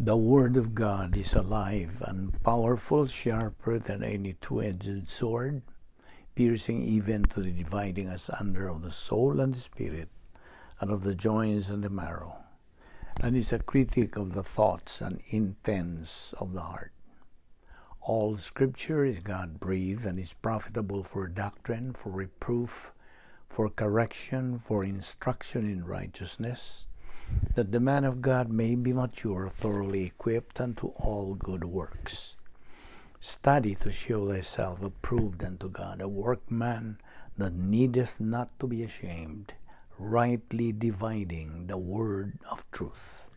The Word of God is alive and powerful, sharper than any two-edged sword, piercing even to the dividing asunder of the soul and the spirit, and of the joints and the marrow, and is a critic of the thoughts and intents of the heart. All Scripture is God-breathed and is profitable for doctrine, for reproof, for correction, for instruction in righteousness, that the man of God may be mature, thoroughly equipped unto all good works. Study to show thyself approved unto God, a workman that needeth not to be ashamed, rightly dividing the word of truth.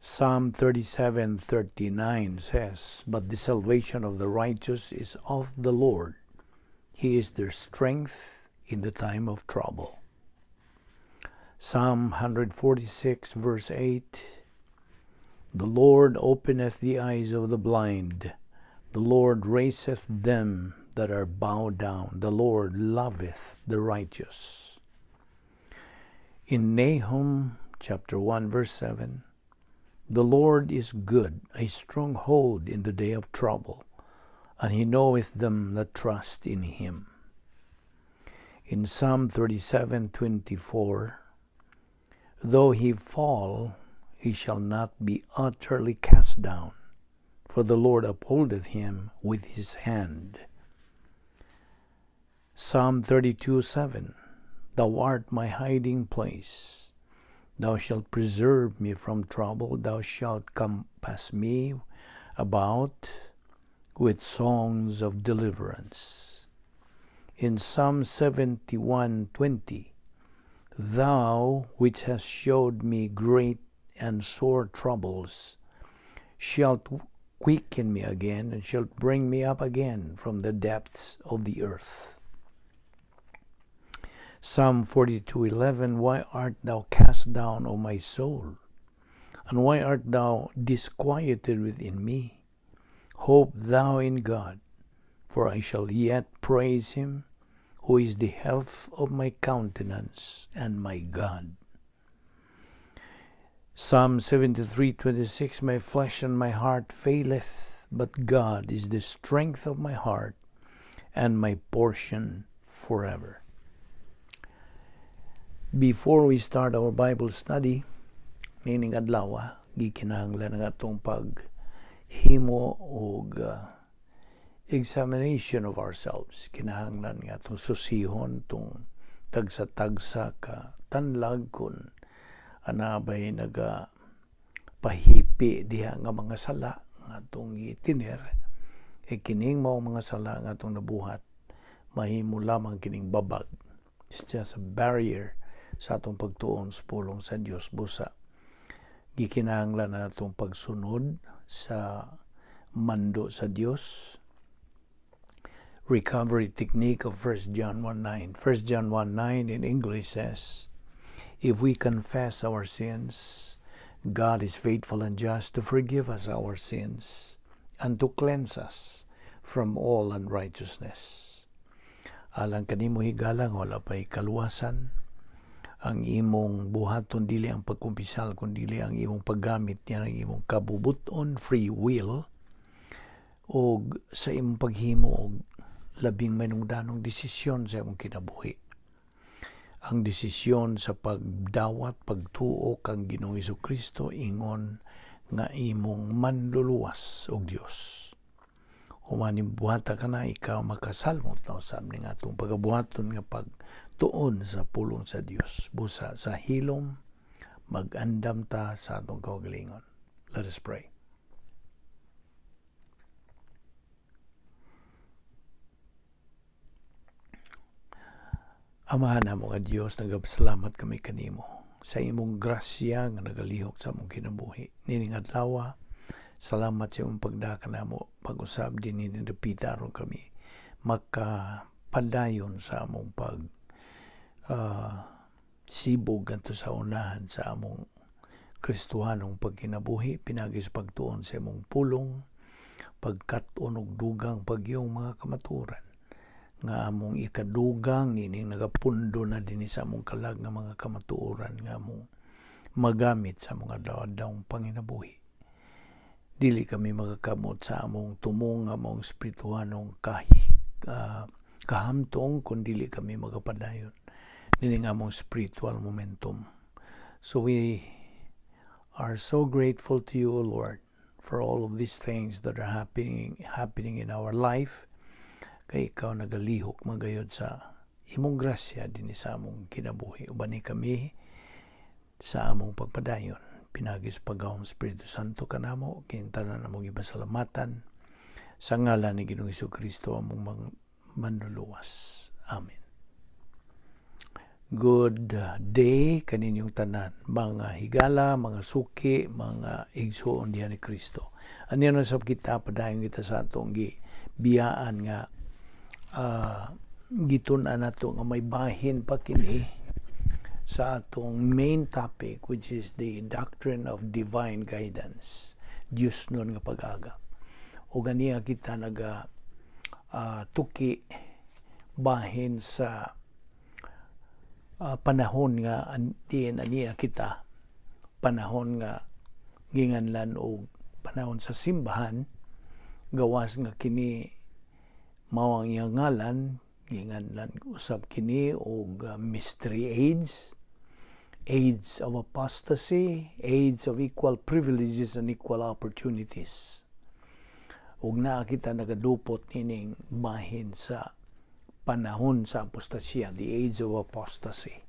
Psalm 37:39 says, "But the salvation of the righteous is of the Lord. He is their strength in the time of trouble." Psalm 146 verse 8, "The Lord openeth the eyes of the blind. The Lord raiseth them that are bowed down. The Lord loveth the righteous." In Nahum chapter 1 verse 7, "The Lord is good, a stronghold in the day of trouble, and he knoweth them that trust in him." In Psalm 37:24, "Though he fall, he shall not be utterly cast down, for the Lord upholdeth him with his hand." Psalm 32:7, "Thou art my hiding place. Thou shalt preserve me from trouble. Thou shalt compass me about with songs of deliverance." In Psalm 71:20, "Thou which hast showed me great and sore troubles, shalt quicken me again, and shalt bring me up again from the depths of the earth." Psalm 42:11, "Why art thou cast down, O my soul? And why art thou disquieted within me? Hope thou in God, for I shall yet praise him, who is the health of my countenance and my God." Psalm 73:26, "My flesh and my heart faileth, but God is the strength of my heart and my portion forever." Before we start our Bible study, nining adlaw, gikinahanglan ang atong paghimo og examination of ourselves. Kinahanglan nga atong susihon tong tagsa-tagsa ka tanlag kung anabay naga pahipi diha nga mga sala nga atong gitiner, e kining mao mga sala nga atong nabuhat mahimo lamang kining babag. It's just a barrier sa atong pagtuon sa pulong sa Dios. Busa gikinahanglan na atong pagsunod sa mando sa Dios. Recovery technique of 1 John 1:9. 1 John 1:9 in English says, "If we confess our sins, God is faithful and just to forgive us our sins and to cleanse us from all unrighteousness." Alang kanimo higala nga wala pa'y kaluwasan, ang imong buhaton dili ang pagkumpisal kundi ang imong paggamit niya ang imong kabubuton, free will, og sa imong paghimo og labing manungdanong desisyon sa imong kinabuhi. Ang desisyon sa pagdawat, pagtuo kang Ginoong Hesukristo ingon nga imong manluluwas og Dios. Human buhata ka na, ikaw makasalmot na usab ning atong pagabuhaton nga pagtuon sa pulong sa Dios. Busa sa hilom, mag-andam ta sa atong kaugalingon. Let us pray. Amahan namo nga Dios, nagapasalamat kami kanimo sa imong grasya nga nagalihok sa among kinabuhi. Nining adlaw, salamat sa imong pagdaka namo pag-usab dinhi dapita aron kami makapadayon sa among pag sibog ngadto sa unahan sa among Kristohanong pagkinabuhi pinaagi sa pagtuon sa imong pulong, pagkat-on og dugang pagyong mga kamatuoran nga among ikadugang nining nagapundo na dinhi sa among kalag nga mga kamatuoran nga among magamit sa mga adlaw panginabuhi. Dili kami magakamot sa among tumong, among espirituhanong kahamtong kung dili kami magapadayon nining among spiritual momentum. So we are so grateful to you, O Lord, for all of these things that are happening in our life. Kay ikaw nagalihok magayod sa imong grasya dinhi sa among kinabuhi. Ubani kami sa among pagpadayon. Pinaagi sa paggahom Espiritu Santo kanamo, kining tanan among ipasalamatan sa ngalan ni Ginoong Kristo, among manluluwas. Amen. Good day kaninyong tanan, mga higala, mga suki, mga igsuon diha ni Kristo. Aniya na sab kita, padayon kita sa atong gibiyaan nga gitun-an nato nga may bahin pa kini sa atong main topic, which is the doctrine of divine guidance, Diyos nun nga pag-aga. O ganiya kita naga tuki bahin sa panahon nga diin aniya kita, panahon nga ginganlan og panahon sa simbahan, gawas nga kini mao ang iyang ngalan. Ginganlan usab kini og mystery age, age of apostasy, age of equal privileges and equal opportunities. Ug naa kita nagadupot nining bahin sa panahon sa apostasya, the age of apostasy.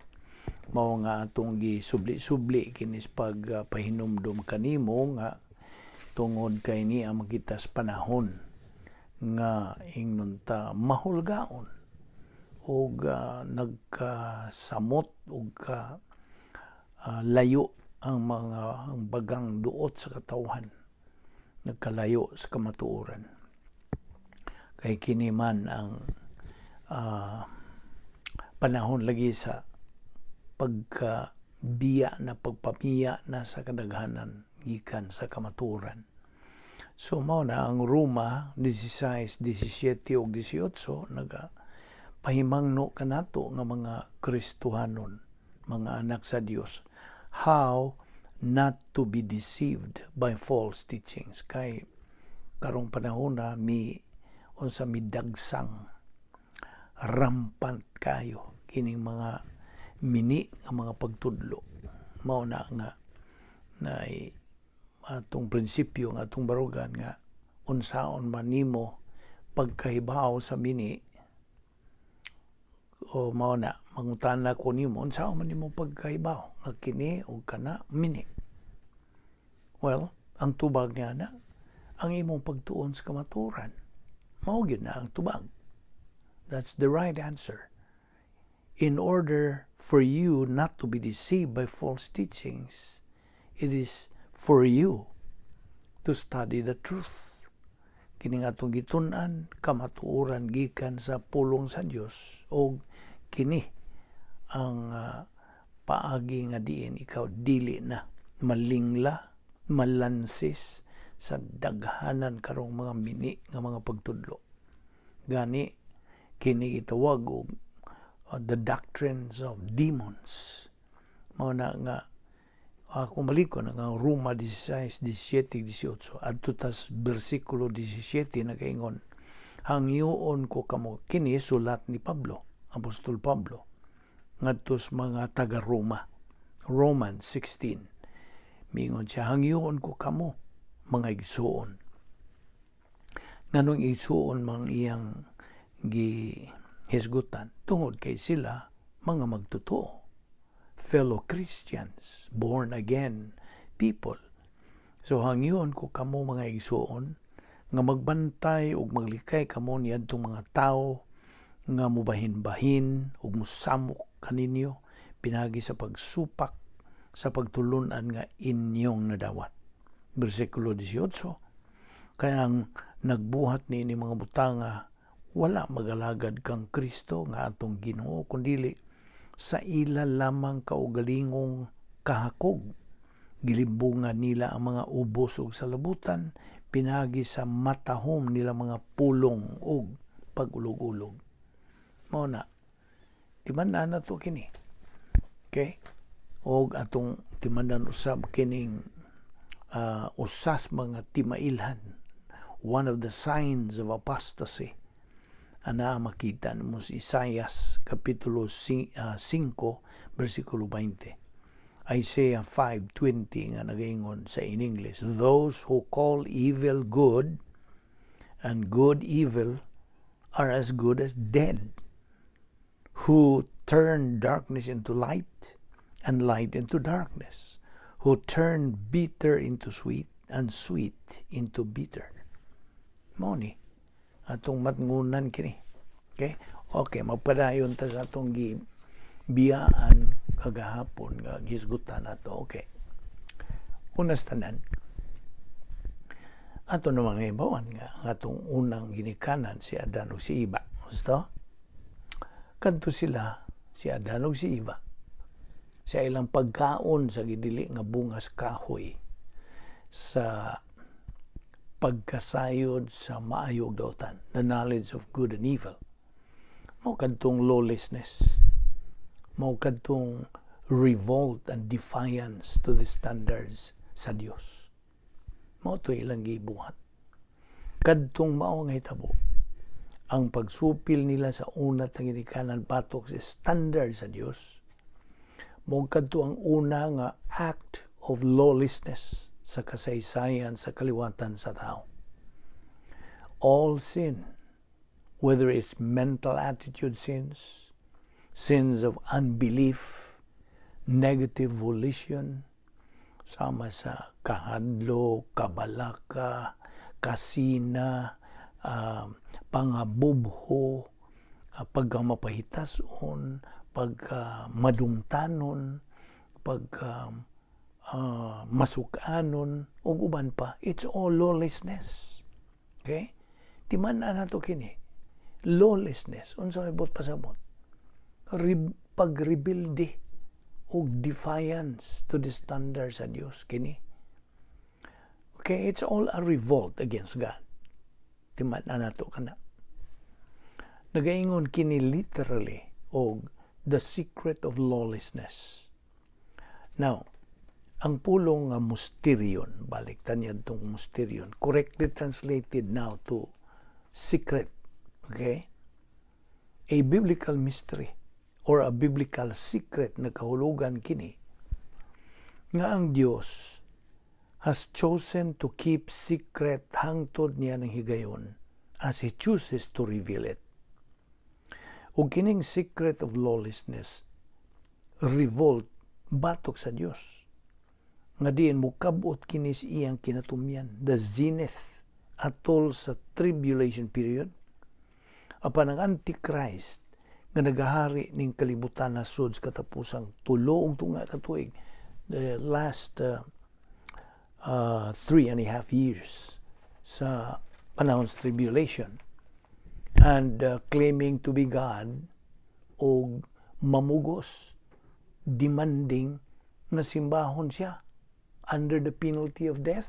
Mao nga atong gisubli-subli kinis pagpahinumdum kanimo nga tungod kay niya makita sa panahon nga ingnon ta mahulgaon og nagkasamot og ka layo ang bagang duot sa katawhan, nagkalayo sa kamatuoran, kay kini man ang panahon lagi sa pagkabiya na, pagpamiya na sa kadaghanan gikan sa kamatuoran. So mao na ang Roma 16, 17 ug 18 naga pahimangno kanato nga mga Kristohanon, mga anak sa Dios, how not to be deceived by false teachings, kay karong panahon na mi unsa midagsang, rampant kayo kining mga mini nga mga pagtudlo. Mao na nga na atong prinsipyo nga atong barugan nga unsaon man nimo pagkahibaw sa mini, o mao na mangutana ko nimo, unsaon man nimo pagkahibaw nga kini o kana mini? Well, ang tubag niya na ang imong pagtuon sa kamatuoran, mao gyud na ang tubag. That's the right answer. In order for you not to be deceived by false teachings, it is for you to study the truth. Kini nga atong gitun-an, kamatuoran gikan sa pulong sa Dios, og kini ang paagi nga diin ikaw dili na malingla, malansis sa daghanan karong mga mini nga mga pagtudlo. Gani kini gitawag og the doctrines of demons. Mao na nga kung balik ko na nga Roma 16, 17, 18, adto tas bersikulo 17, nagaingon, "Hangyoon ko kamo." Kini sulat ni Pablo, Apostol Pablo, ngadto sa mga taga Roma, Romans 16. Mingon siya, "Hangyoon ko kamo, mga igsuon." Nganong igsuon mang iyang gihisgutan? Tungod kay sila mga magtotoo, fellow Christians, born again people. So "Hangyoon ko kamo, mga igsuon, nga magbantay ug maglikay kamo niadtong mga tawo nga mubahin-bahin ug musamok kaninyo pinagi sa pagsupak sa pagtulunan nga inyong nadawat." Bersikulo 18, "Kaya ang nagbuhat niini mga butanga wala magalagad kang Kristo nga atong Ginoo, kundili sa ila lamang kaugalingong kahakog. Gilimbungan nila ang mga ubos ug salabutan pinagi sa matahom nila mga pulong ug pag-ulog-ulog." Mao na timan na nato kini. Okay? Og atong timan-an usab kining usas mga timailhan, one of the signs of apostasy, ana makita nimo sa Isaias kapitulo 5 bersikulo 20. Isaiah 5:20 nga nagaingon sa in English, "Those who call evil good and good evil are as good as dead, who turn darkness into light and light into darkness, who turn bitter into sweet and sweet into bitter." Mao ni atong matngunan kini. Okay? Okay, magpadayon ta sa atong gibiyaan kagahapon nga gisgutan nato. Okay. Una sa tanan, ato na mga ibawan nga ang atong unang ginikanan si Adan ug si Eva. Gusto? Kadto sila, si Adan ug si Eva, sa ilang pagkaon sa gidili nga bungas kahoy sa pagkasayod sa maayo ug dautan, the knowledge of good and evil. Mao kadtong lawlessness. Mao kadtong revolt and defiance to the standards sa Dios. Mao to ilang gibuhat. Kadtong mao nga hitabo, ang pagsupil nila sa una tang ginikanan batok sa standard sa Dios, mao kadto ang una nga act of lawlessness sa kasaysayan sa kaliwatan sa tao. All sin, whether it's mental attitude sins, sins of unbelief, negative volition, sama sa kahadlok, kabalaka, kasina, pangabubho, pagkamapahitason, pagka madumtanon, pagka masukanon, ug uban pa, it's all lawlessness. Okay? Timan-an nato kini. Lawlessness. Unsa may buot pasabot? Pagrebilde og defiance to the standards sa Dios kini. Okay, it's all a revolt against God. Timan-an nato kana. Nagaingon kini literally og the secret of lawlessness. Now, ang pulong nga mysterion, balik tanya tong mysterion, correctly translated now to secret, okay? A biblical mystery or a biblical secret na kahulugan kini nga ang Dios has chosen to keep secret hangtod niya ng higayon as He chooses to reveal it. Ug kining secret of lawlessness, revolt batok sa Dios nga diin mukabot kini sa iyang kinatumyan, the zenith atol sa tribulation period, apan ang Antichrist nga nagahari ning kalibutan na sud sa katapusang 3.5 ka tuig, the last 3.5 years sa panahon sa tribulation, and claiming to be God og mamugos, demanding nga simbahon siya under the penalty of death.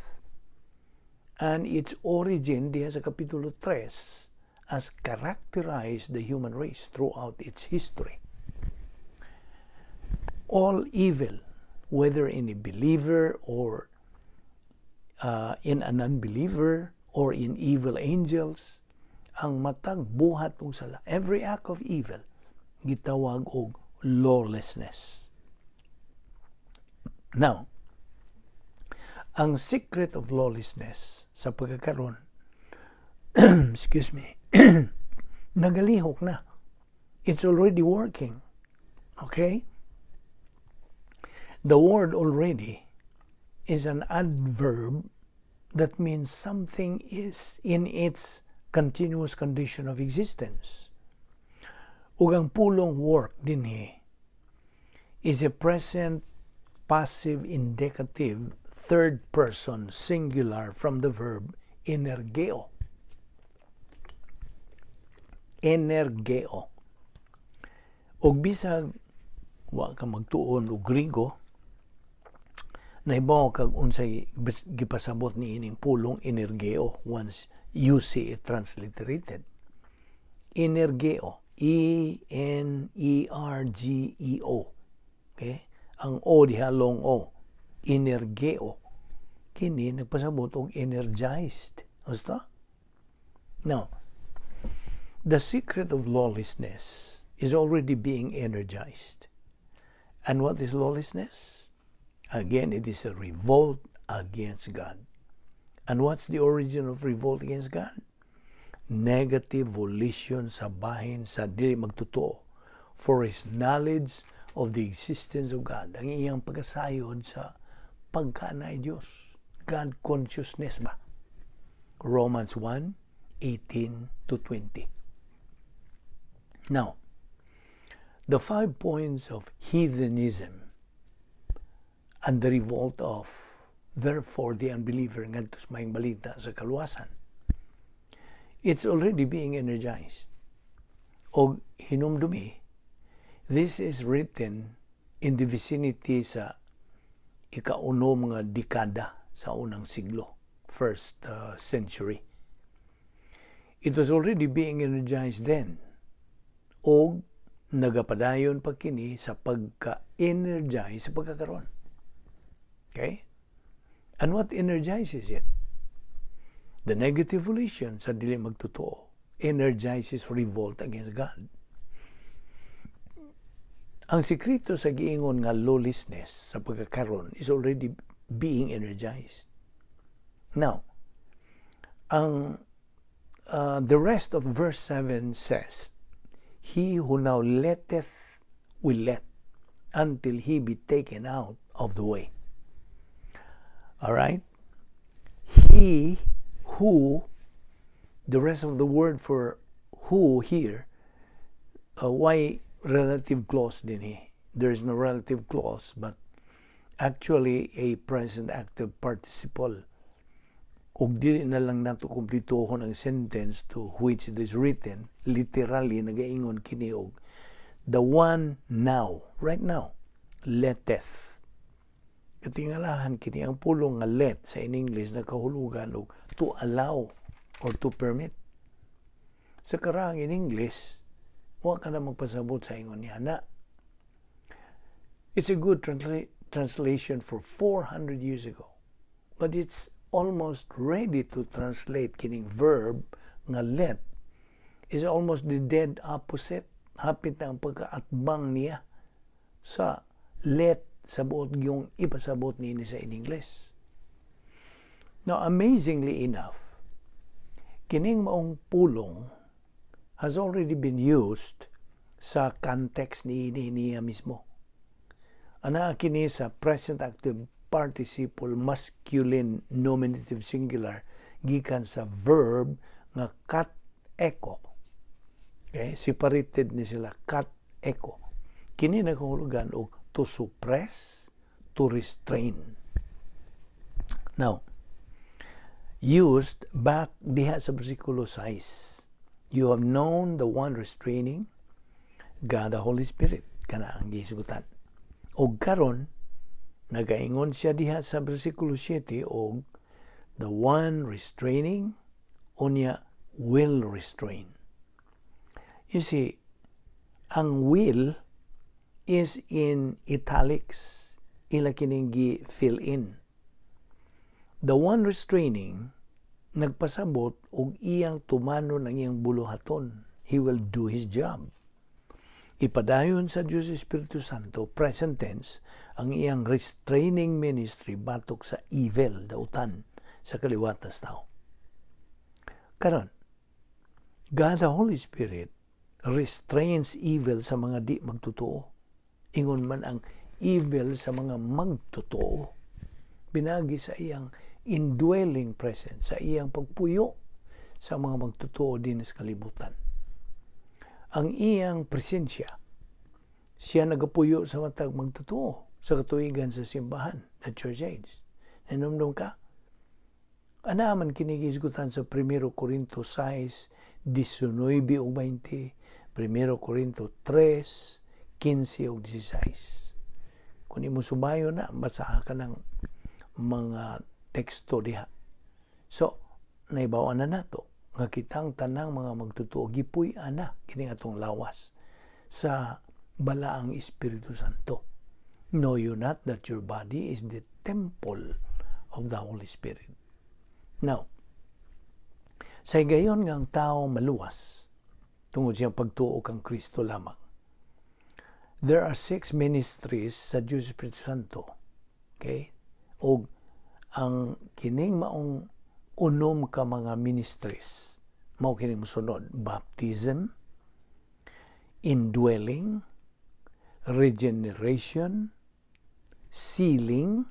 And its origin diha sa kapitulo 3 as characterized the human race throughout its history. All evil, whether in a believer or in an unbeliever or in evil angels, ang matag buhat og sala, every act of evil, gitawag og lawlessness. Now, ang secret of lawlessness sa pagkakaron, excuse me, nagalihok na. It's already working. Okay? The word "already" is an adverb that means something is in its continuous condition of existence. Ug ang pulong "work" dinhi is a present passive indicative third person singular from the verb energeo. Energeo. Ug bisag wa ka magtuon og Grigo, nahibaw kag unsay gipasabot ni ining pulong energeo once you see it transliterated. Energeo, E N E R G E O. Okay? Ang O diha, long O. Energeo. Kini nagpasabot og energized. Gusto? Now, the secret of lawlessness is already being energized. And what is lawlessness? Again, it is a revolt against God. And what's the origin of revolt against God? Negative volition sa bahin sa dili magtotoo for his knowledge of the existence of God. Ang iyang pagkasayod sa pagkaanay Diyos. God consciousness ba? Romans 1, 18 to 20. Now, the five points of heathenism and the revolt of therefore the unbeliever ngadto sa maayong balita sa kaluwasan. It's already being energized. Og hinumdumi, this is written in the vicinity sa ikauno mga dekada sa unang siglo, first century. It was already being energized then. Og nagapadayon pa kini sa pagka-energize sa pagkakaron. Okay? And what energizes it? The negative volition sa dili magtotoo energizes revolt against God. Ang sekreto sa giingon nga lawlessness sa pagkakaron is already being energized. Now, ang the rest of verse 7 says, "He who now letteth will let until he be taken out of the way." All right? He who, the rest of the word for "who" here, why relative clause dinhi? There is no relative clause, but actually a present active participle. Ug dili na lang nato kumplituhon ang sentence to which it is written, literally nagaingon kini og the one now, right now, letteth. Katingalahan kini ang pulong nga "let" sa in English nakahulugan og to allow or to permit. Sa karang in English, wa ka na magpasabot sa ingon niya na. It's a good translation for 400 years ago. But it's almost ready to translate kining verb nga "let" is almost the dead opposite. Hapit na ang pagkaatbang niya sa "let" sa buot yung ipasabot niini sa in English. Now, amazingly enough, kining maong pulong has already been used sa context ni niya mismo. Ana kini sa present active participle masculine nominative singular gikan sa verb nga kat eko. Okay, separated ni sila, kat eko. Kini nagahulugan og to suppress, to restrain. Now, used back diha sa versikulo 6. "You have known the one restraining, God the Holy Spirit." Kana ang gisgutan. Og karon nagaingon siya diha sa versikulo 7 og the one restraining unya will restrain. You see, ang "will" is in italics. Ila kining gi fill in. The one restraining nagpasabot og iyang tumanon ang iyang buluhaton. He will do his job. Ipadayon sa Diyos Espiritu Santo, present tense, ang iyang restraining ministry batok sa evil, dautan, sa kaliwatas tao. Karon, God the Holy Spirit restrains evil sa mga di magtotoo. Ingon man ang evil sa mga magtotoo. Binagi sa iyang indwelling presence, sa iyang pagpuyo sa mga magtotoo din sa kalibutan. Ang iyang presensya, siya nagapuyo sa matag magtotoo sa katuigan sa simbahan, the church age. Nanomdom ka? Ana man kini gisgutan sa 1 Corinto 6, 19 ug 20, 1 Corinto 3, 15 ug 16. Kung imo subayo na, basaha ka ng mga teksto diha. So, naibawan na nato nga kitang tanang mga magtotoo gipuy-an na kini atong lawas sa balaang Espiritu Santo. Know you not that your body is the temple of the Holy Spirit? Now, sa higayon nga ang tao maluwas tungod siyang pagtuo kang Kristo lamang, there are six ministries sa Diyos Espiritu Santo. Okay? O ang kining maong unom ka mga ministries mao kining mosunod: baptism, indwelling, regeneration, sealing,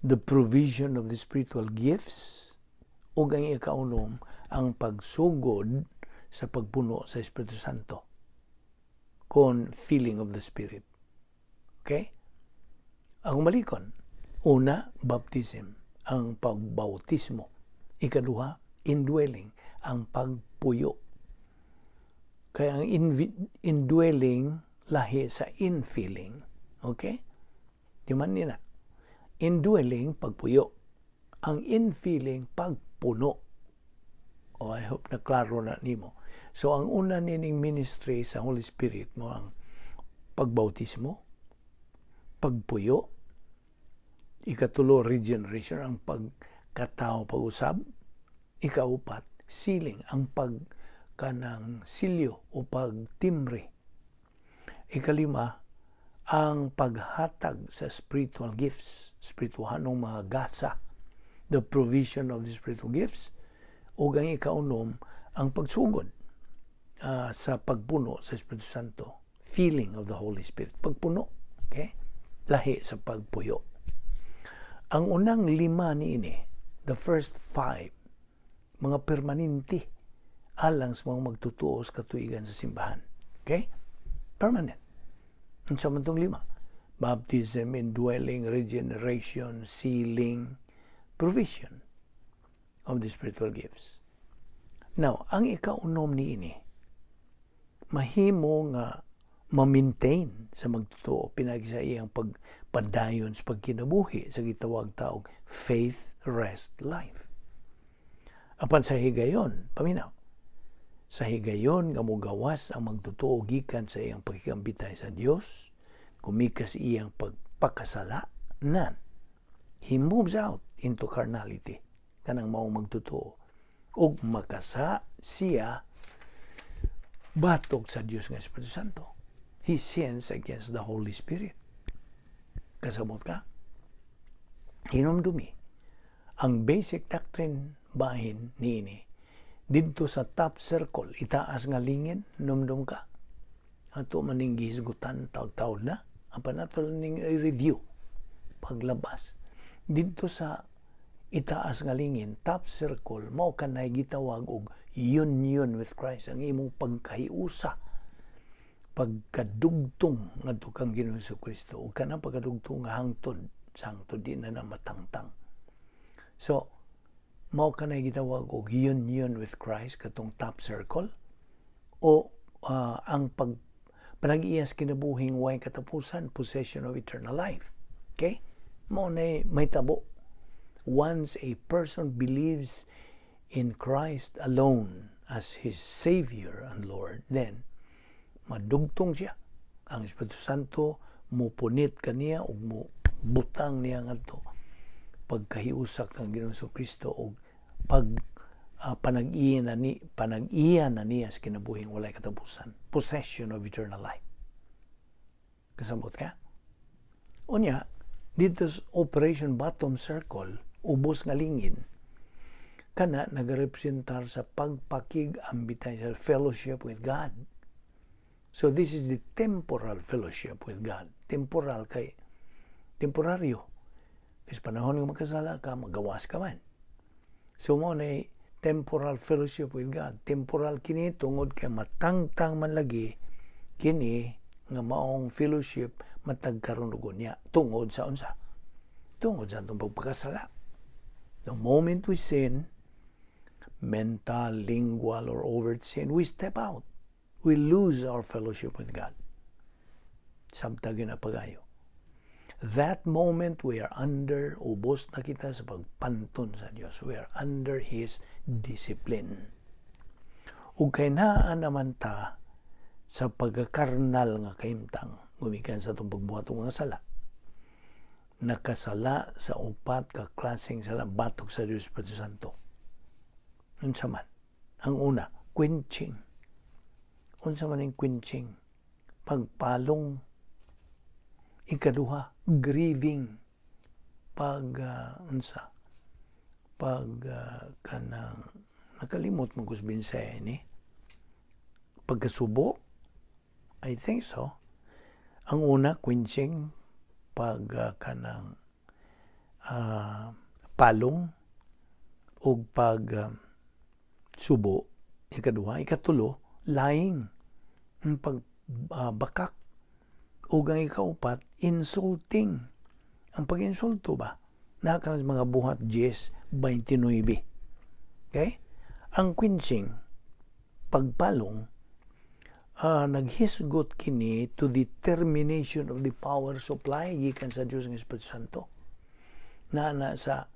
the provision of the spiritual gifts, ug ang ikaunom, ang pagsugod sa pagpuno sa Espiritu Santo kon filling of the Spirit. Okay? Ang malikon. Una, baptism, ang pagbautismo. Ikaduha, indwelling, ang pagpuyo. Kaya ang indwelling lahi sa infilling. Okay? Di man nina. Indwelling, pagpuyo. Ang infilling, pagpuno. Oh, I hope na klaro na nimo. So, ang una nining ministry sa Holy Spirit mao ang pagbautismo, pagpuyo, ikatulo, regeneration, ang pagkatao pag-usab, ikaupat, sealing, ang pag kanang silyo o pagtimbre. Ikalima, ang paghatag sa spiritual gifts, spirituhanong mga gasa, the provision of the spiritual gifts, o ang ikaunom, ang pagsugod sa pagpuno sa Espiritu Santo, filling of the Holy Spirit, pagpuno, okay? Lahi sa pagpuyo. Ang unang lima niini, the first five, mga permanente alang sa mga magtutuo sa katuigan sa simbahan. Okay? Permanent. Unsa man tong lima? Baptism, indwelling, regeneration, sealing, provision of the spiritual gifts. Now, ang ikaunom niini, mahimo nga ma-maintain sa magtotoo pinagi sa iyang pagpadayon sa pagkinabuhi sa gitawag taog faith rest life. Apan sa higayon, paminaw, sa higayon nga mogawas ang magtotoo gikan sa iyang pagkikambitay sa Dios, gumikas iyang pagpakasala nan, he moves out into carnality, kanang maong magtotoo ug makasa siya batok sa Dios nga Espiritu Santo. He sins against the Holy Spirit. Kasabot ka? Hinumdumi ang basic doctrine bahin niini didto sa top circle, itaas nga lingin, numdum ka? Ato maning gihisgutan taud-taud na, apan ato ning review paglabas. Didto sa itaas nga lingin, top circle, mao kanay gitawag og union with Christ, ang imong pagkahiusa, pagkadugtong ngadto kang Ginoong Kristo, ug kanang pagkadugtong nga hangtod sa hangtod di na na matangtang. So mao kanay gitawag og union with Christ, katong top circle, o ang pag panag-iyas kinabuhing way katapusan, possession of eternal life. Okay, mao na may tabo once a person believes in Christ alone as his Savior and Lord. Then madugtong siya, ang Espiritu Santo mupunit kaniya ug mo butang niya ngadto pagkahiusa kang Ginoong Kristo ug pag panag-iya na niya sa kinabuhing walay katapusan, possession of eternal life. Kasabot ka? Unya, dito sa operation bottom circle, ubos nga lingin, kana nagarepresentar sa pagpakig-ambitay, sa fellowship with God. So this is the temporal fellowship with God. Temporal kay temporaryo. Kasi panahon nga makasala ka, magawas ka man. So mao na temporal fellowship with God. Temporal kini tungod kay matangtang man lagi kini nga maong fellowship matag karon niya tungod sa unsa? Tungod sa atong pagpakasala. The moment we sin, mental, lingual, or overt sin, we step out. We lose our fellowship with God. Sabta gyud na pagayo. That moment we are under, ubos na kita sa pagpanton sa Dios. We are under His discipline. Ug kay naa naman ta sa pagkakarnal nga kahimtang. Gumikan sa atong pagbuhat og mga sala. Nakasala sa upat ka klaseng sala batok sa Dios Espiritu Santo. Unsa man? Ang una, quenching. Unsa man ang quenching? Pagpalong. Ikaduha, grieving. Pag unsa? Pag kanang, nakalimot mo kus Binsaya ni. Pagkasubo? I think so. Ang una, quenching, pag kanang palong ug pag subo. Ikaduha. Ikatulo, lying, ang pag bakak. Ug ang ikaupat, insulting, ang pag-insulto ba naa sa mga Buhat 10:29. Okay, ang quenching, pagpalong, naghisgot kini to the termination of the power supply gikan sa Dios ng Espiritu Santo na sa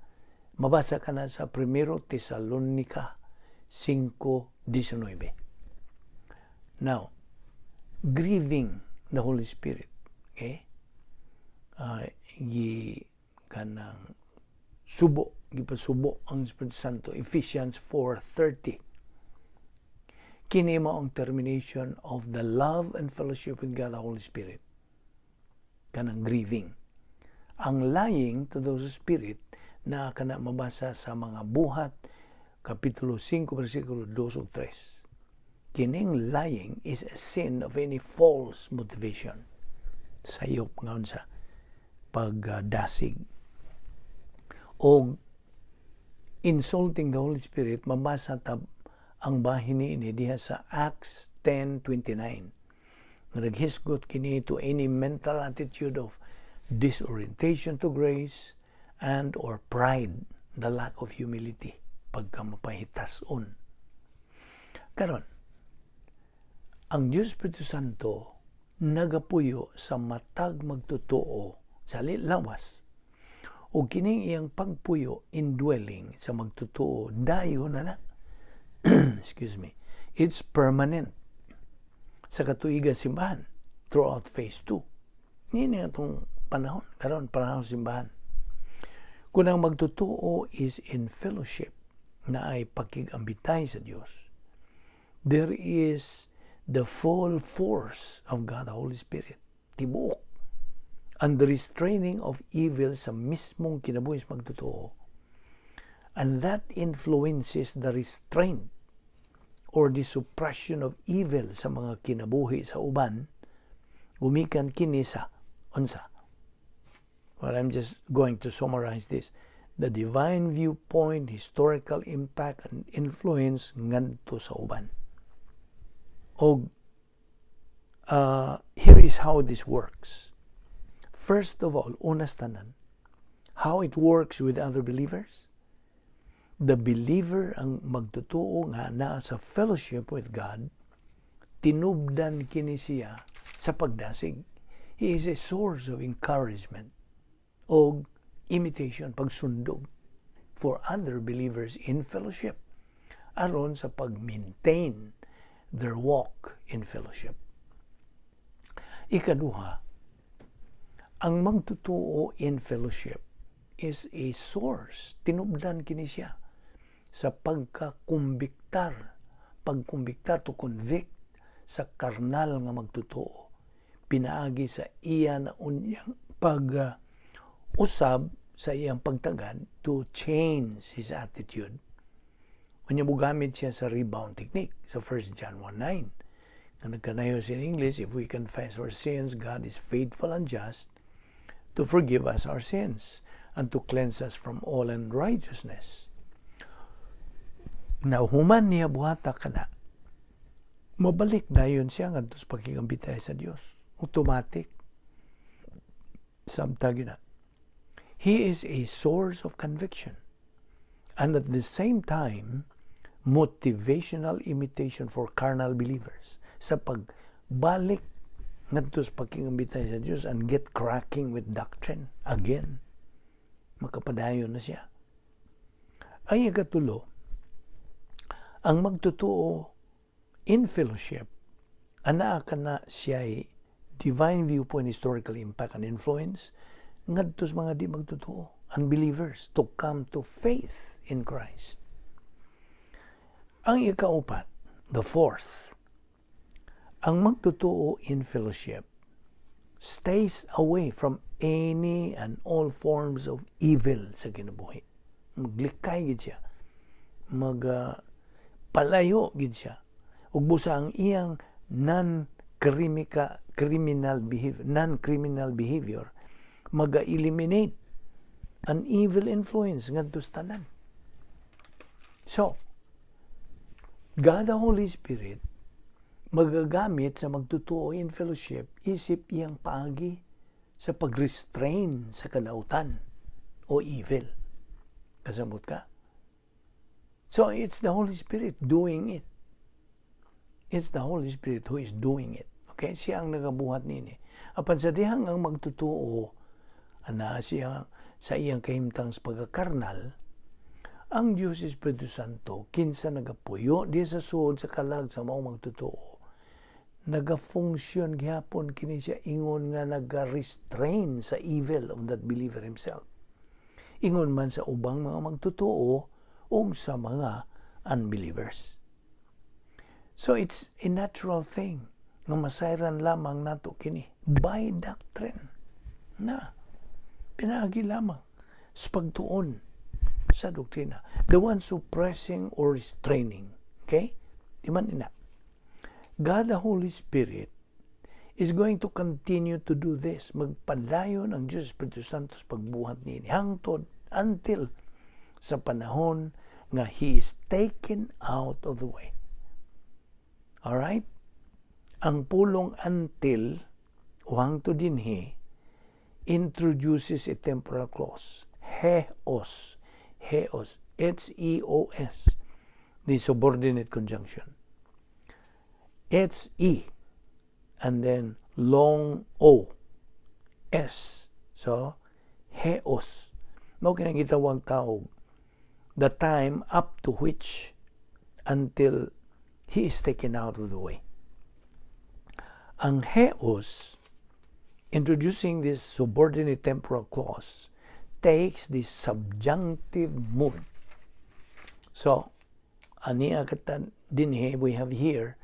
mabasa ka na sa Primero Tesalonica 5:19. Now, grieving the Holy Spirit, okay? Gi kanang subo, gipasubo ang Espiritu Santo, Ephesians 4:30. Kini mao ang termination of the love and fellowship with God the Holy Spirit. Kanang grieving. Ang lying to those spirit na kana mabasa sa mga Buhat Kapitulo 5 versikulo 2 ug 3. Kining lying is a sin of any false motivation. Sayop nga unsa, pagdasig. O insulting the Holy Spirit, mabasa ta ang bahin niini diha sa Acts 10:29. Nga naghisgot kini to any mental attitude of disorientation to grace and or pride, the lack of humility, pagka mapahitason. Karon, ang Diyos Espiritu Santo nagapuyo sa matag magtotoo sa lawas, o kining iyang pagpuyo, indwelling sa magtotoo, dayon na na, excuse me, it's permanent sa katuigan simbahan throughout phase 2. Ngini atong panahon karon, panahon simbahan. Kung ang magtotoo is in fellowship, na ay pakigambitay sa Dios, there is the full force of God the Holy Spirit, tibuok, and the restraining of evil sa mismong kinabuhi sa magtotoo, and that influences the restraint or the suppression of evil sa mga kinabuhi sa uban, gumikan kini sa unsa? Well, I'm just going to summarize this: the divine viewpoint, historical impact and influence ngadto sa uban. Og here is how this works. First of all, unas tanan, how it works with other believers. The believer, ang magtotoo nga naa sa fellowship with God, tinubdan kini siya sa pagdasig. He is a source of encouragement o imitation, pagsundog for other believers in fellowship aron sa pag-maintain their walk in fellowship. Ikaduha, ang magtotoo in fellowship is a source, tinubdan kini siya sa pagkakumbiktar, pagkumbiktar, to convict sa karnal nga magtotoo pinaagi sa iya na unyang pag usab sa iyang pagtagad to change his attitude. Unya mogamit siya sa rebound technique sa 1 John 1:9 nga nagkanayon in English, "If we confess our sins, God is faithful and just to forgive us our sins and to cleanse us from all unrighteousness." Na human niya buhata kana, mabalik dayon siya ngadto sa pakigambitay sa Dios. Automatic. Samtang na. He is a source of conviction and at the same time motivational imitation for carnal believers sa pagbalik ngadto sa pakigambitay sa Dios and get cracking with doctrine again. Makapadayon na siya. Ay ikatulo, ang magtotoo in fellowship, anaa ka na siya'y Divine viewpoint, historical impact and influence ngadto sa mga di magtotoo, unbelievers, to come to faith in Christ. Ang ikaupat, the fourth, ang magtotoo in fellowship stays away from any and all forms of evil sa kinabuhi. Maglikay gid siya. Mag palayo gid siya. Ug busa ang iyang non-criminal behavior maga-eliminate an evil influence ngadto sa tanan. So, God the Holy Spirit magagamit sa magtotoo in fellowship isip iyang paagi sa pag-restrain sa kalautan o evil. Kasabot ka? So it's the Holy Spirit doing it. It's the Holy Spirit who is doing it. Okay? Siya ang nagabuhat nini. Apan sa dihang ang magtotoo ana siya sa iyang kahimtang sa pagkakarnal, ang Diyos Espiritu Santo kinsa nagapuyo di sa suod sa kalag sa maong magtotoo, nagafunksyon gihapon kini siya ingon nga naga-restrain sa evil of that believer himself, ingon man sa ubang mga magtotoo ug sa mga unbelievers. So it's a natural thing nga masayran lamang nato kini by doctrine na pinaagi lamang sa pagtuon sa doktrina. The one suppressing or restraining. Okay? Di man ina. God the Holy Spirit is going to continue to do this. Magpadayon ang Diyos Espiritu Santo sa pagbuhat niini hangtod until sa panahon nga He is taken out of the way. Alright? Ang pulong "until" o "hangtod dinhi" introduces a temporal clause. Heos. Heos. Heos. The subordinate conjunction. H-E. And then long O. S. So, heos. Mao kini gitawag tawag the time up to which, until he is taken out of the way. Ang heos, introducing this subordinate temporal clause, takes the subjunctive mood. So, ania kata dinhi, we have here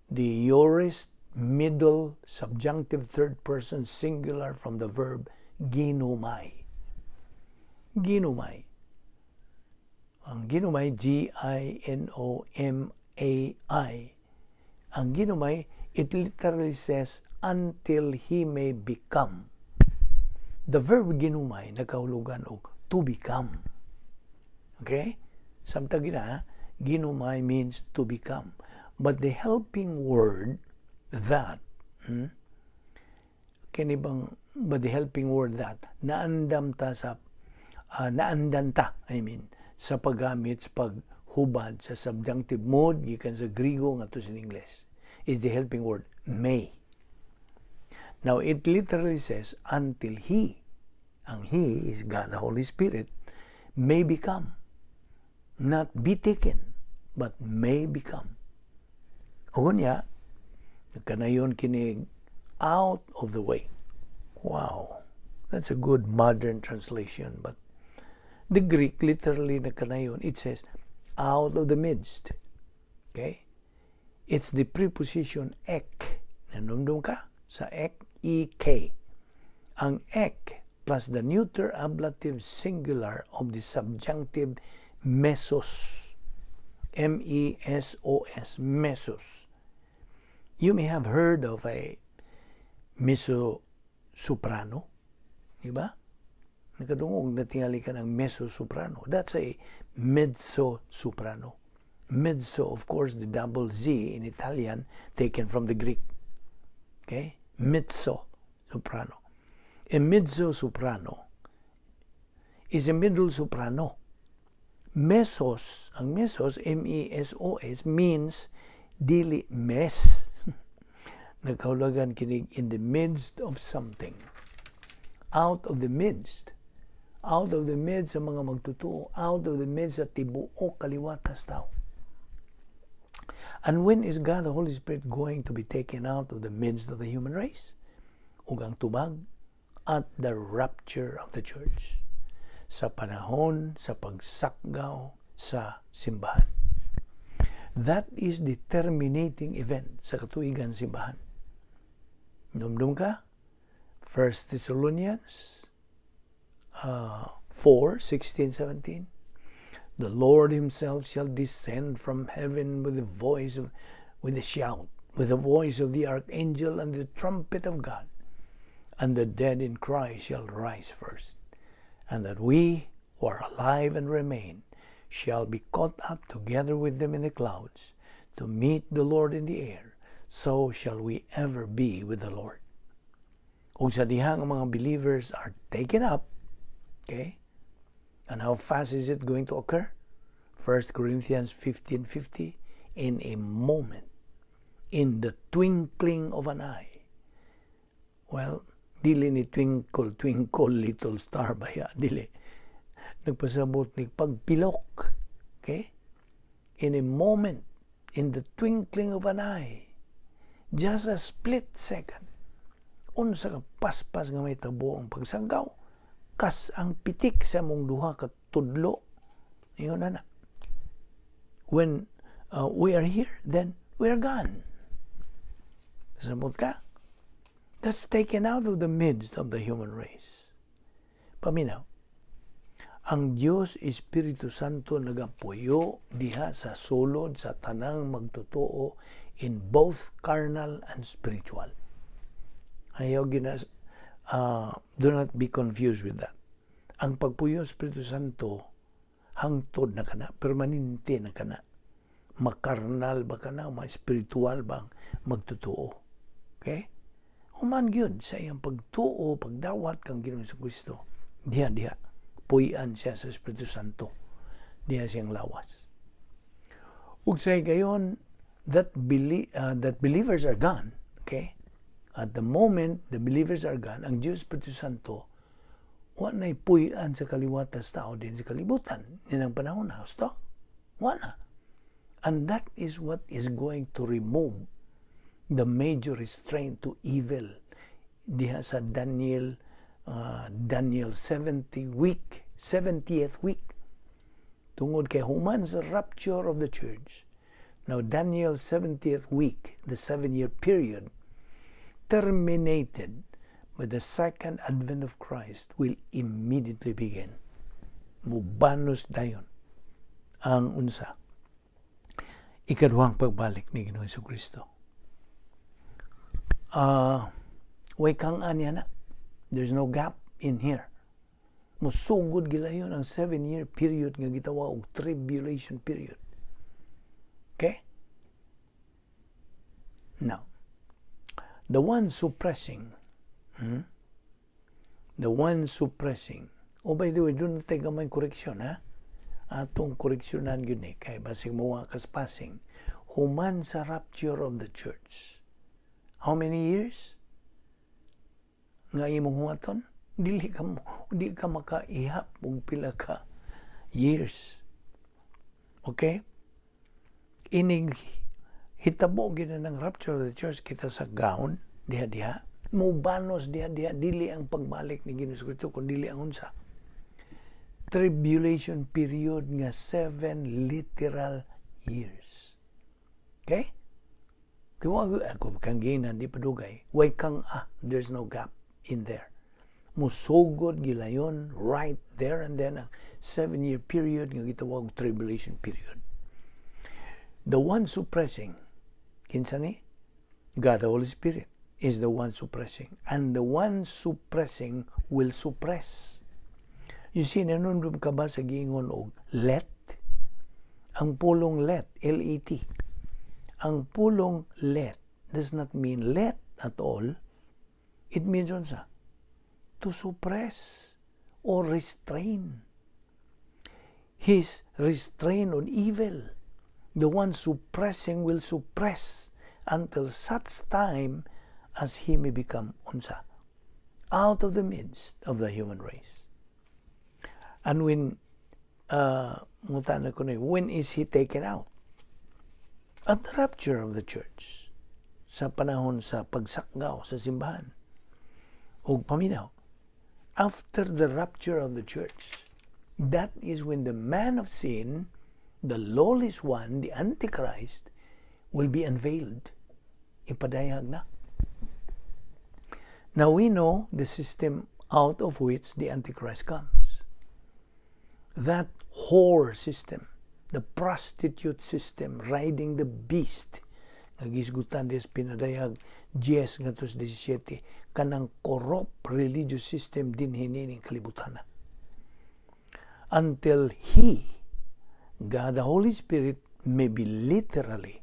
the aorist middle subjunctive third person singular from the verb ginomai. Ginomai. Ang ginomai, ginomai. Ang ginomai, it literally says, "until he may become." The verb ginomai, nakahulugan og to become. Okay? Samtang gina, ginomai means to become. But the helping word "that," kini bang, but the helping word "that," naandam ta sa, naandan ta, I mean, sa paggamit sa paghubad sa subjunctive mode gikan sa Grigo ngadto sa Ingles is the helping word "may." Now it literally says "until he," ang "he" is God the Holy Spirit, "may become," not be taken, but may become. O niya, kanayon kini "out of the way." Wow. That's a good modern translation. But the Greek literally na kanayon, it says "out of the midst." Okay? It's the preposition ek. Nanumdum ka? Sa ek, E-K. Ang ek plus the neuter ablative singular of the subjunctive mesos. mesos, mesos. You may have heard of a mezzo soprano, di ba? Nakadungog na tingali ka ng mezzo soprano. That's a mezzo soprano. Mezzo, of course, the double Z in Italian, taken from the Greek. Okay? Mezzo soprano. A mezzo soprano is a middle soprano. Mesos, ang mesos, mesos, means dili mes. Nagkahulugan kinig "in the midst of something." Out of the midst. Out of the midst sa mga magtotoo. Out of the midst sa tibuok kaliwatas tao. And when is God the Holy Spirit going to be taken out of the midst of the human race? Ug ang tubag at the rapture of the church. Sa panahon sa pagsakgaw sa simbahan. That is the terminating event sa katuigan simbahan. Numdum ka? 1 Thessalonians 4, 16, 17. The Lord himself shall descend from heaven with a shout, with the voice of the archangel and the trumpet of God, and the dead in Christ shall rise first. And that we who are alive and remain shall be caught up together with them in the clouds to meet the Lord in the air. So shall we ever be with the Lord. Ug sa dihang ang mga believers are taken up, okay? And how fast is it going to occur? 1 Corinthians 15:50, in a moment, in the twinkling of an eye. Well, dili ni "Twinkle, twinkle, little star" baya, dili. Nagpasabot ni pagpilok. Okay? In a moment, in the twinkling of an eye, just a split second, unsa ka paspas nga mahitabo ang pagsanggaw, kas ang pitik sa mong duha ka tudlo, ingon na. When we are here, then we are gone. Sabot ka? That's taken out of the midst of the human race. Paminaw. Ang Diyos Espiritu Santo nagapuyo diha sa sulod sa tanang magtotoo in both carnal and spiritual. Ayaw gina, do not be confused with that. Ang pagpuyo Espiritu Santo hangtod na kana, permanente na kana. Makarnal ba kana, ma-spiritual ba ang magtotoo. Okay? Human gyud sa iyang pagtuo, pagdawat kang Ginoong Kristo. Diha diha puy-an siya sa Espiritu Santo diha siyang lawas. Ug sa higayon that believers are gone, okay? At the moment the believers are gone, ang Diyos Espiritu Santo wa na'y puy-an sa kaliwat sa tao din sa kalibutan. Ninang panahon na, husto? Wa na. And that is what is going to remove the major restraint to evil diha sa Daniel 70 week, 70th week. Tungod kay human sa rapture of the church. Now Daniel 70th week, the 7-year period, terminated with the second advent of Christ, will immediately begin. Mubanos dayon ang unsa? Ikaduhang pagbalik ni Ginoong Kristo. Way kang anya na. There's no gap in here. Musugod gilayon ang 7-year period nga gitawag og tribulation period. Okay? Now, the one suppressing, The one suppressing. Oh, by the way, doon natin gamay koreksyon, ha? Atong koreksyonan yun eh, kay basig mo kaspasing. Human sa rapture of the church. How many years nga imong huwaton? Dili ka makaihap og pila ka years. Okay? Inig hitabo gina ng rapture of the church, kita sa gown diha diha mubanos diha diha, dili ang pagbalik ni Ginoong Kristo kun dili ang unsa? Tribulation period nga 7 literal years. Okay? Kaya ako kang ginan di padugay. Way kang ah, there's no gap in there. Musugod gilayon right there and then ang 7-year period nga gitawag tribulation period. The one suppressing, kinsa ni? God the Holy Spirit is the one suppressing. And the one suppressing will suppress. You see, nanundom ka ba sa giingon og "let"? Ang pulong "let", L-E-T. Ang pulong "let" does not mean "let" at all. It means unsa? To suppress or restrain. His restraint on evil. The one suppressing will suppress until such time as he may become unsa? Out of the midst of the human race. And when, ko na, when is he taken out? At the rapture of the church. Sa panahon sa pagsakgaw sa simbahan. Og paminaw, after the rapture of the church, that is when the man of sin, the lawless one, the Antichrist, will be unveiled. Ipadayag na. Now we know the system out of which the Antichrist comes. That whore system, the prostitute system, riding the beast, nga gisgutan des pinadayag 10 ngadto sa 17, kanang corrupt religious system din hinining kalibutan until He, God the Holy Spirit, may be literally,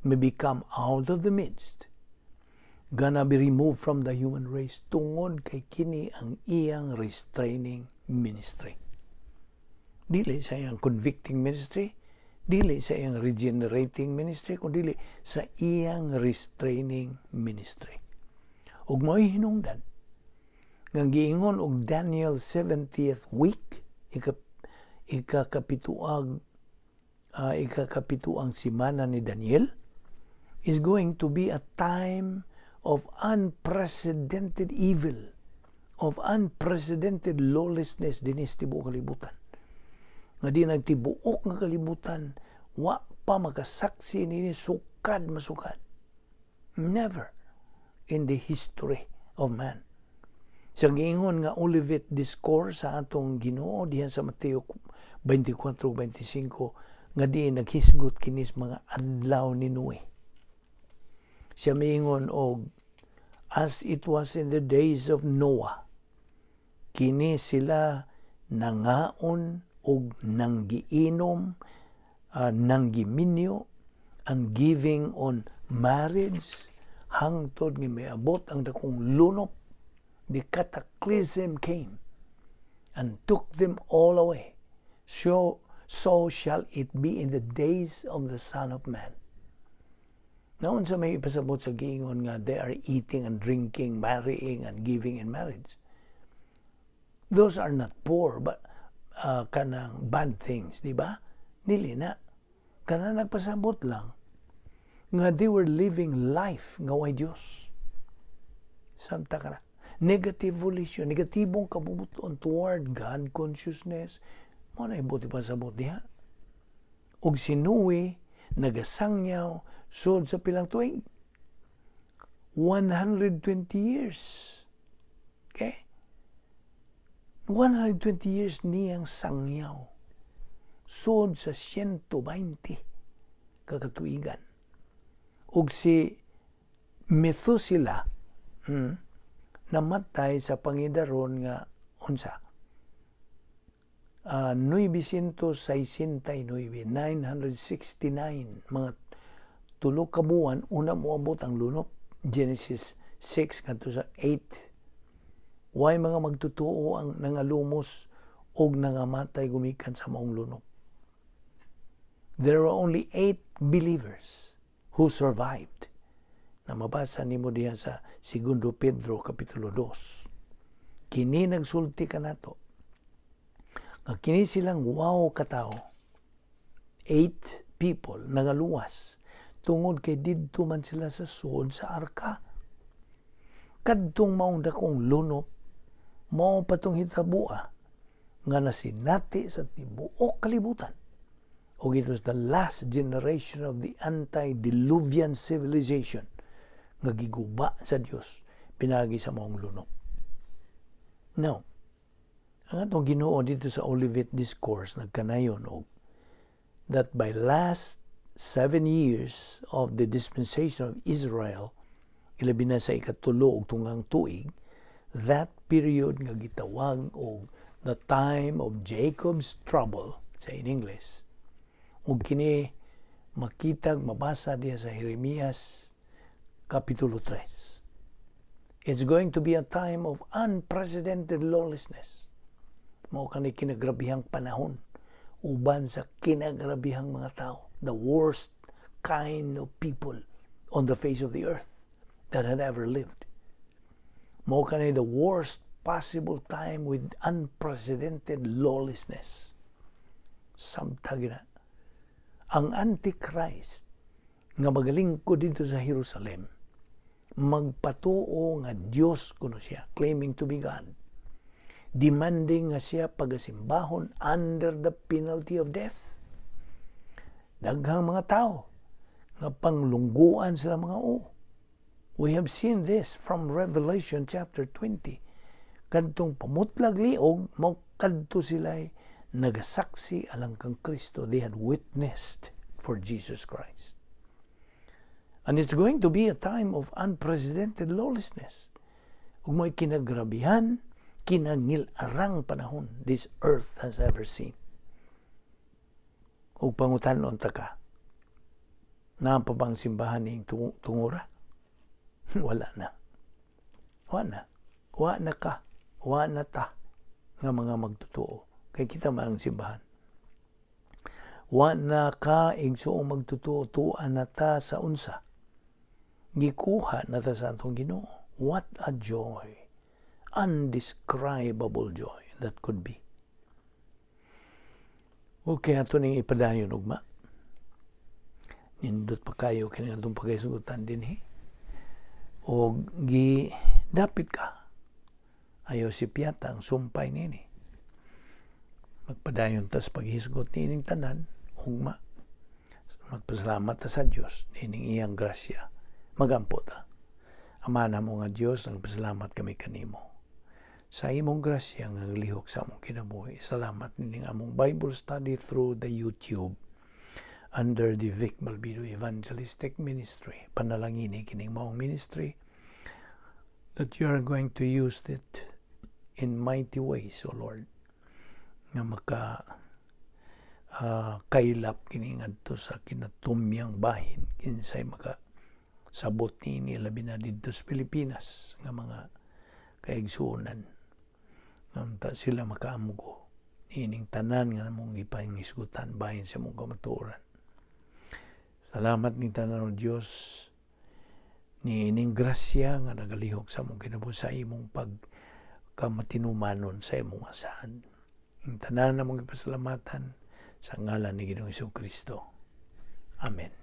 may become out of the midst, gonna be removed from the human race tungod kay kini ang iyang restraining ministry. Dili sa iyang convicting ministry, dili sa iyang regenerating ministry, kundi sa iyang restraining ministry. Ug mo'y hinungdan nga giingon og Daniel 70th week, ikakapituang simana ni Daniel, is going to be a time of unprecedented evil, of unprecedented lawlessness dinis tibuok kalibutan. Nga di nagtibuok nga kalibutan, wa pa makasaksi nini sukad masukad. Never in the history of man. Sa giingon nga Olivet Discourse sa atong Ginoo diha sa Mateo 24:25, nga di naghisgot kinis mga adlaw ni Noe. Siya miingon og, "As it was in the days of Noah, kini sila nangaon og nanggiinom, nanggiminyo and giving on marriage hangtod nga miabot ang dakong lunop, the cataclysm came and took them all away. So shall it be in the days of the Son of Man." Naon sa may ipasabot sa giingon nga they are eating and drinking, marrying and giving in marriage? Those are not poor, but kanang bad things, di ba? Dili na. Kanang nagpasabot lang nga they were living life nga way Dios. Samta ka na. Negative volition, negatibong kabubuton toward God consciousness, mo na ibuti pasabot diha. Og si Noe, nagasangyaw, sud sa pilang tuig? 120 years. Okay? 120 years niyang sangyaw. Sud sa 120 kakatuigan. Ug si Methuselah, namatay sa pangidaron nga unsa? 969, 969, mga 3 ka buwan una moabot ang lunop. Genesis 6 ngadto sa 8. Way mga magtutuo ang nangalumos og nangamatay gumikan sa maong lunop. There were only eight believers who survived. Na mabasa nimo diha sa Segundo Pedro Kapitulo 2. Kini nagsulti kanato nga kini silang wow katawo, eight people, nangaluwas tungod kay didto man sila sa suod sa arka. Kadtong maong dakong lunop, mao patong hitabua nga nasinati sa tibuok kalibutan. Ug it was the last generation of the antediluvian civilization nga giguba sa Dios pinagi sa maong lunop. Now, ang atong Ginoo dito sa Olivet Discourse nagkanayon og that by last 7 years of the dispensation of Israel, ilabi na sa ikatulo og tungang tuig, that period nga gitawag og the time of Jacob's trouble sa in English. Ug kini makitag mabasa diha sa Jeremias Kapitulo 3. It's going to be a time of unprecedented lawlessness. Mao kani kinagrabihang panahon uban sa kinagrabihang mga tao, the worst kind of people on the face of the earth that had ever lived. Mao kani the worst possible time with unprecedented lawlessness. Samtag na. Ang Antichrist nga magalingkod dito sa Jerusalem, Magpatuo nga Dios kuno siya, claiming to be God. Demanding nga siya pagasimbahon under the penalty of death. Daghang mga tao nga panglungguan sila mga o. We have seen this from Revelation chapter 20. Kadtong pamutlag liog, mo kadto sila nagasaksi alang kang Kristo. They had witnessed for Jesus Christ. And it's going to be a time of unprecedented lawlessness. Ug mo'y kinagrabihan, kinangil-arang panahon this earth has ever seen. Ug pangutan-on ta ka, naa pa bang simbahan ning tungura? Wala na. Wala na. Wa na ka. Wa na ta nga mga magtotoo. Kay kita man ang simbahan. Wa na ka, igsuong magtotoo, tuwa na ta sa unsa. Gikuha na ta sa atong Ginoo. What a joy. Undescribable joy that could be. Okay, ato ning ipadayon ugma. Nindot pa kayo kini atong paghisgutan dinhi. O gi dapit ka. Ayaw sipyata ang sumpay nini. Magpadayon tas paghisgot nining tanan ugma. Magpasalamat ta sa Dios nining iyang grasya. Magampo ta. Ama namo nga Dios, nagpasalamat kami kanimo sa imong grasya nga lihok sa among kinabuhi. Salamat nining among Bible study through the YouTube under the Vic Balbido Evangelistic Ministry. Panalangini kining maong ministry that you are going to use it in mighty ways, O Lord, nga maka kaylap kini ngadto sa kinatumyang bahin, kinsay maka sabot niini, labi na didto sa Pilipinas nga mga kaigsuonan, unta sila makaamgo ining tanan nga namong gipangisgutan bahin sa among kamatuoran. Salamat ni tanan, O Dios, ni ining grasya nga nagalihok sa among kinabuhi sa imong pag kamatinumanon sa imong asahan. Ang tanan namong ipasalamatan sa ngalan ni Ginoong Kristo. Amen.